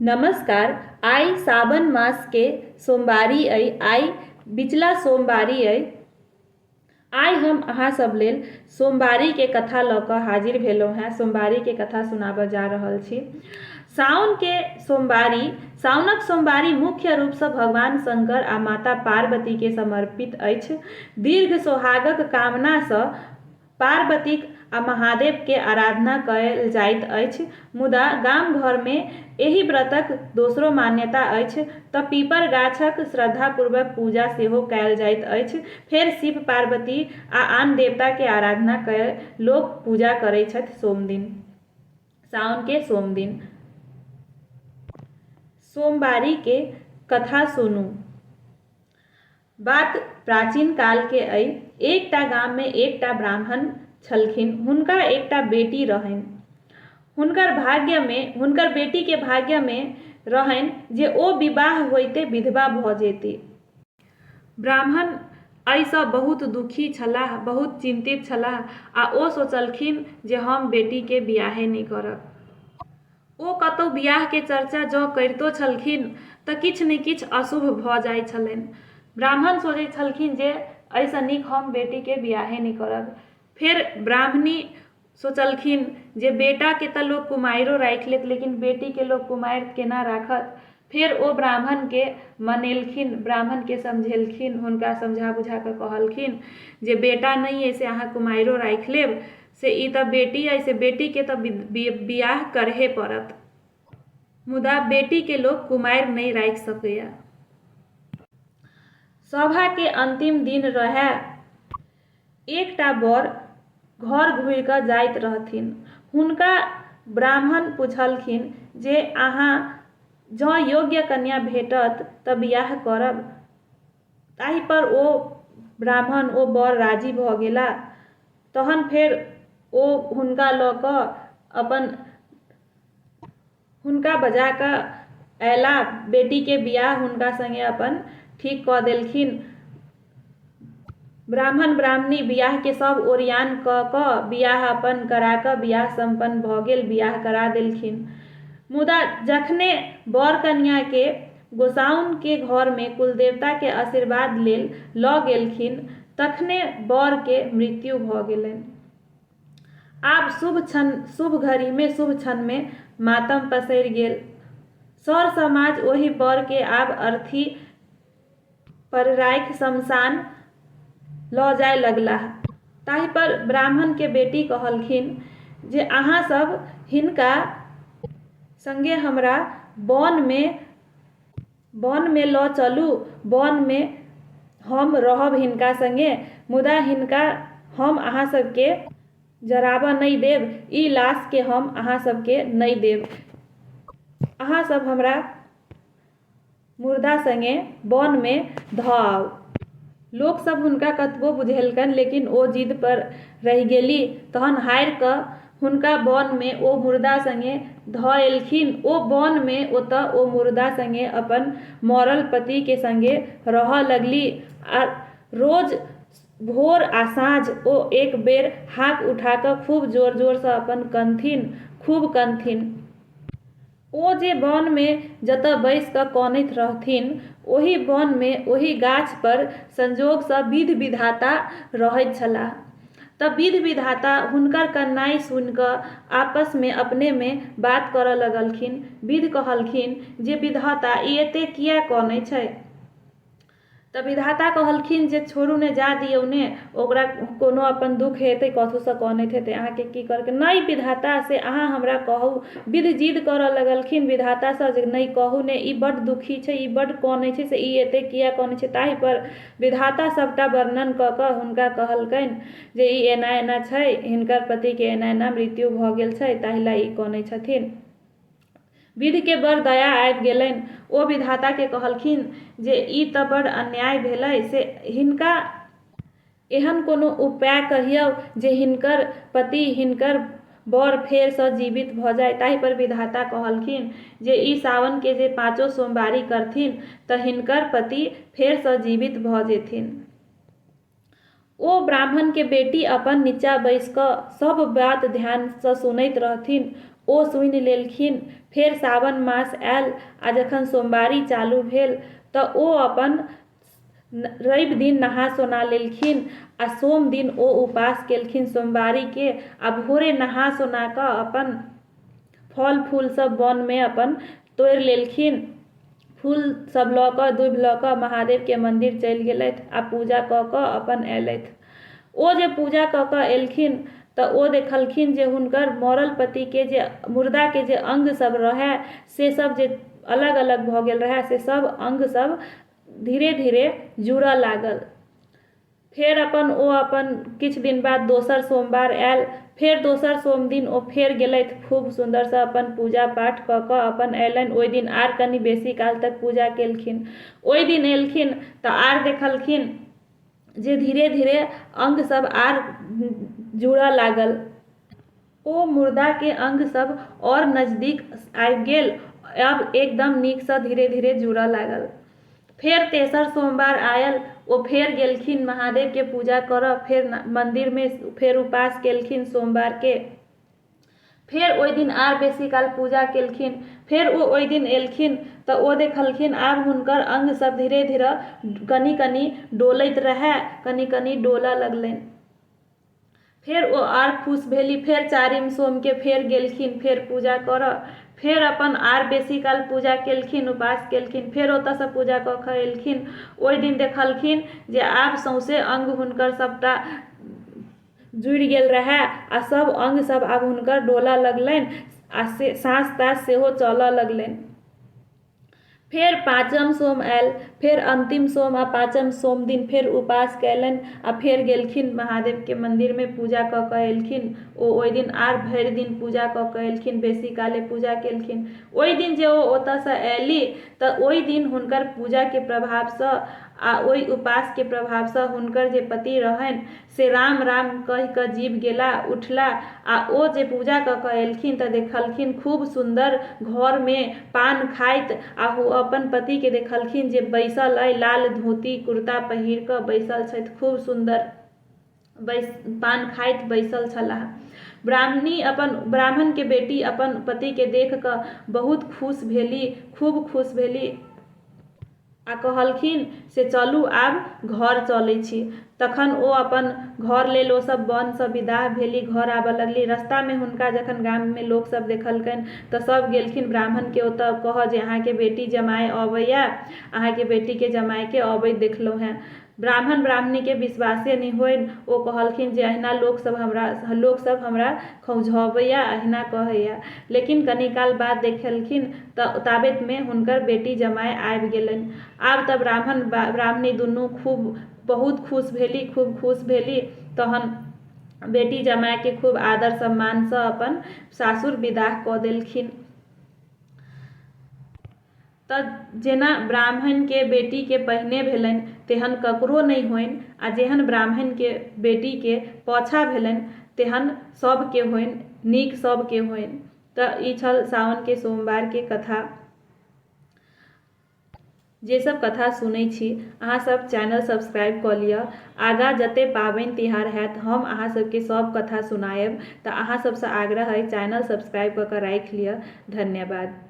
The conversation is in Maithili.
नमस्कार। आइ सावन मासके सोमवारी अइ, आइ बिचला सोमवारी अइ। आइ हम अहाँ सब लेल सोमवारीके कथा लऽ कऽ हाजिर भेलहुँ हेँ। सोमवारीके कथा सुनाबऽ जा रहल छी। साओनके सोमवारी, साओनक सोमवारी मुख्य रूपसँ भगवान शंकर आ माता पार्वतीके समर्पित अछि। दीर्घ सोहागक कामनासँ पार्वतीक आ महादेवके आराधना कएल जाइत अछि। मुदा गाम-घरमे एहि व्रतक दोसरो मान्यता अछि तँ पीपर गाछक श्रद्धापूर्वक पूजा सेहो कएल जाइत अछि। फेर शिव, पार्वती आ आन देवताके आराधना कए लोक पूजा करै छथि सोमदिन। साओनके सोमदिन। सोमवारीके कथा सुनू। बात प्राचीन कालके अइ। एकटा गाममे एकटा ब्राह्मण छलखिन। हुनका एकटा बेटी रहनि। हुनकर भाग्यमे, हुनकर बेटीके भाग्यमे रहनि जे ओ विवाह होइते विधवा भऽ जेती। ब्राह्मण एहिसँ बहुत दुखी छलाह, बहुत चिन्तित छलाह आ ओ सोचलखिन जे हम बेटीके बियाहे नहि करब। ओ कतहु बियाहके चर्चा जँ करितो छलखिन तऽ किछु ने किछु अशुभ भऽ जाइ छलनि। ब्राह्मण सोचै छलखिन जे एहिसँ नीक हम बेटीके बियाहे नहि करब। फेर ब्राह्मणी सोचलखिन जे बेटाके तऽ लोक कुमारिओ राखि लेत लेकिन बेटीके लोक कुमारि केना राखत। फेर ओ ब्राह्मणके मनेलखिन, ब्राह्मणके समझेलखिन, हुनका समझा बुझा कऽ कहलखिन जे बेटा नहि अइ से अहाँ कुमारिओ राखि लेब, से ई तऽ बेटी अइ से बेटीके तऽ बियाह करहे पड़त। मुदा बेटीके लोक कुमारि नहि राखि सकैए। सभाके अन्तिम दिन रहए। एकटा बर घर घुरि कऽ जाइत रहथिन। हुनका ब्राह्मण पुछलखिन जे अहाँ जँ योग्य कन्या भेटत तऽ बियाह करब? ताहिपर ओ ब्राह्मण, ओ बर राजी भऽ गेला। तहन फेर ओ हुनका लऽ कऽ अपन हुनका बजा कऽ अयला। बेटीके बियाह हुनका सङ्गे अपन ठीक कऽ देलखिन। ब्राह्मण ब्राह्मणी बियाहके सभ ओरियान कऽ कऽ बियाह अपन करा कऽ बियाह सम्पन्न भऽ गेल, बियाह करा देलखिन। मुदा जखने वर कनिआँके गोसाउनिके घरमे कुलदेवताके आशीर्वाद लेल लऽ गेलखिन तखने वरके मृत्यु भऽ गेलनि। आब शुभ क्षण, शुभ घड़ीमे, शुभ क्षणमे मातम पसरि गेल। सर समाज ओहि वरके आब अर्थी पर राखि शमशान लऽ जाय लगलाह। ताहि पर ब्राह्मणके बेटी कहलखिन जे अहाँ सब हिनका संगे हमरा वनमे वनमे लऽ चलू, वनमे हम रहब हिनका संगे, मुदा हिनका हम अहाँ सबके जराबऽ नहि देब, ई लाशके हम अहाँ सबके नहि देब। अहाँ सब हमरा मुर्दा संगे वनमे धऽ आउ। लोकसभ हुनका कतबो बुझेलकनि लेकिन ओ जिद पर रहि गेली। तहन हारि कऽ हुनका वनमे ओ मुर्दा संगे धऽ एलखिन। ओ वनमे ओतऽ ओ मुर्दा संगे अपन मरल पतिके संगे रहऽ लगली आ रोज भोर आ साँझ ओ एक बेर हाक उठा कऽ खूब जोर-जोरसँ अपन कनथिन, खूब कनथिन। ओ जे वनमे जतऽ बैसि कऽ कनैत रहथिन, ओही वनमे ओही गाछपर संयोगसँ विध-विधाता रहैत छलाह। तँ विध-विधाता हुनकर कननाइ सुनि कऽ आपसमे अपनेमे बात करऽ लगलखिन। विध कहलखिन जे विधाता, ई एतेक किए कनै छै? तऽ विधाता कहलखिन जे छोड़ू ने जा दियौ ने ओकरा कोनो अपन दुःख हेतै कथुसँ कनैत हेतै अहाँके की करैके नहि विधाता से अहाँ हमरा कहू विध जिद करऽ लगलखिन विधातासँ जे नहि कहू ने ई बड्ड दुखी छै ई बड्ड कनै छै से ई एतेक किए कनै छै ताहिपर विधाता सभटा वर्णन कऽ कऽ हुनका कहलकनि जे ई एना एना छै हिनकर पतिके एना एना मृत्यु भऽ गेल छै ताहि लए ई कनै छथिन। विधिके बड़ दया आबि गेलनि। ओ विधाताकेँ कहलखिन जे ई तँ बड़ अन्याय भेलै से हिनका एहन कोनो उपाय कहियौ जे हिनकर पति, हिनकर वर फेरसँ जीवित भऽ जाय। ताहिपर विधाता कहलखिन जे ई सावनके जे पाँचो सोमवारी करथिन तँ हिनकर पति फेरसँ जीवित भऽ जेथिन। ओ ब्राह्मणके बेटी अपन निच्चा बैसि कऽ सभ बात ध्यानसँ सुनैत रहथिन। ओ सुनि लेलखिन। फेर सावन मास आयल आ जखन सोमवारी चालू भेल तऽ ओ अपन रवि दिन नहा सोना लेलखिन आ सोम दिन ओ उपास केलखिन सोमवारीके आ भोरे नहा सोना कऽ अपन फल फूल सब वनमे अपन तोड़ि लेलखिन। फूल सब लऽ कऽ दूभि लऽ कऽ महादेवके मन्दिर चलि गेलथि आ पूजा कऽ कऽ अपन अयलथि। ओ जे पूजा कऽ कऽ एलखिन तऽ ओ देखलखिन जे हुनकर मरल पतिके जे मुर्दाके जे अङ्ग सब रहय से सब जे अलग अलग भऽ गेल रहय से सब अङ्ग सब धीरे धीरे जुड़ऽ लागल। फेर अपन ओ अपन किछु दिन बाद दोसर सोमवार आयल, फेर दोसर सोम दिन ओ फेर गेलथि, खूब सुन्दरसँ अपन पूजा पाठ कऽ कऽ अपन अयलनि। ओहि दिन आर कनि बेसी काल तक पूजा केलखिन। ओहि दिन एलखिन तऽ आर देखलखिन जे धीरे धीरे अङ्ग सब आर जुड़ऽ लागल। ओ मुर्दाके अङ्ग सब आओर नजदीक आबि गेल, आब एकदम नीकसँ धीरे धीरे जुड़ऽ लागल। फेर तेसर सोमवार आयल, ओ फेर गेलखिन महादेवके पूजा करऽ, फेर मन्दिरमे फेर उपास केलखिन सोमवारके। फेर ओहि दिन आर बेसी काल पूजा केलखिन। फेर ओ ओहि दिन एलखिन तऽ ओ देखलखिन आब हुनकर अङ्ग सब धीरे धीरे कनि कनि डोलैत रहए, कनि कनि डोलऽ लगलनि। फेर ओ आर खुश भेली। फेर चारिम सोमके फेर गेलखिन फेर पूजा करऽ, फेर अपन आर बेसी काल पूजा केलखिन, उपास केलखिन। फेर ओतऽसँ पूजा कऽ कऽ एलखिन। ओहि दिन देखलखिन जे आब सौँसे अङ्ग हुनकर सभटा जुड़ि गेल रहए आ सभ अङ्ग सब आब हुनकर डोलऽ लगलनि आ से साँस ताँस सेहो चलऽ लगलनि। फेर पाँचम सोम आयल, फेर अन्तिम सोम आ पाँचम सोम दिन फेर उपास कयलनि आ फेर गेलखिन महादेवके मन्दिरमे पूजा कऽ कऽ एलखिन। ओ ओहि दिन आर भरि दिन पूजा कऽ कऽ एलखिन, बेसी काले पूजा केलखिन। ओहि दिन जे ओ ओतयसँ अयली तऽ ओहि दिन हुनकर पूजाके प्रभावसँ आ ओहि उपासके प्रभावसँ हुनकर जे पति रहनि से राम राम कहि कऽ जीब गेला, उठला आ ओ जे पूजा कऽ कऽ एलखिन तऽ देखलखिन खूब सुन्दर घरमे पान खाइत आ ओ अपन पतिके देखलखिन जे बैसल अइ, लाल धोती कुर्ता पहिर कऽ बैसल छथि, खूब सुन्दर बैस पान खाइत बैसल छलाह। ब्राह्मणी अपन ब्राह्मणके बेटी अपन पतिके देख कऽ बहुत खुश भेली, खूब खुश भेली। आ कहलखिन से चलू आब घर चलै छी। तखन ओ अपन घर लेल ओ सभ वनसँ विदाह भेली, घर आबऽ लगली। रस्तामे हुनका जखन गाममे लोकसभ देखलकनि तऽ सभ गेलखिन ब्राह्मणके ओतऽ कहऽ जे अहाँके बेटी जमाय अबैए, अहाँके बेटीके जमायके अबैत देखलहुँ हेँ। ब्राह्मण ब्राह्मणीके विश्वासे नहि होइन। ओ कहलखिन जे अहिना लोकसभ हमरा लोकसभ हमरा खौंझबैए, अहिना कहैए। लेकिन कनी काल बाद देखलखिन तऽ ताबतमे हुनकर बेटी जमाय आबि गेलनि। आब तऽ ब्राह्मण ब्राह्मणी दुनू खूब बहुत खुश भेली, खूब खुश भेली। तहन बेटी जमायके खूब आदर सम्मानसँ अपन सासुर विदाह कऽ देलखिन। तऽ जेना ब्राह्मणके बेटीके पहिने भेलनि तेहन ककरो नहि होइन आ जेहन ब्राह्मणके बेटीके पाछाँ भेलनि तेहन सभके होइन, नीक सभके होइन। तऽ ई छल साओनके सोमवारके कथा। जे सब कथा सुनै छी अहाँ सब चैनल सब्सक्राइब कऽ लिअ। आगाँ जते पाबनि तिहार हैत हम अहाँ सबके सब कथा सुनायब। तऽ अहाँ सबसँ आग्रह अइ चैनल सब्सक्राइब कऽ कऽ राखि लिअ। धन्यवाद।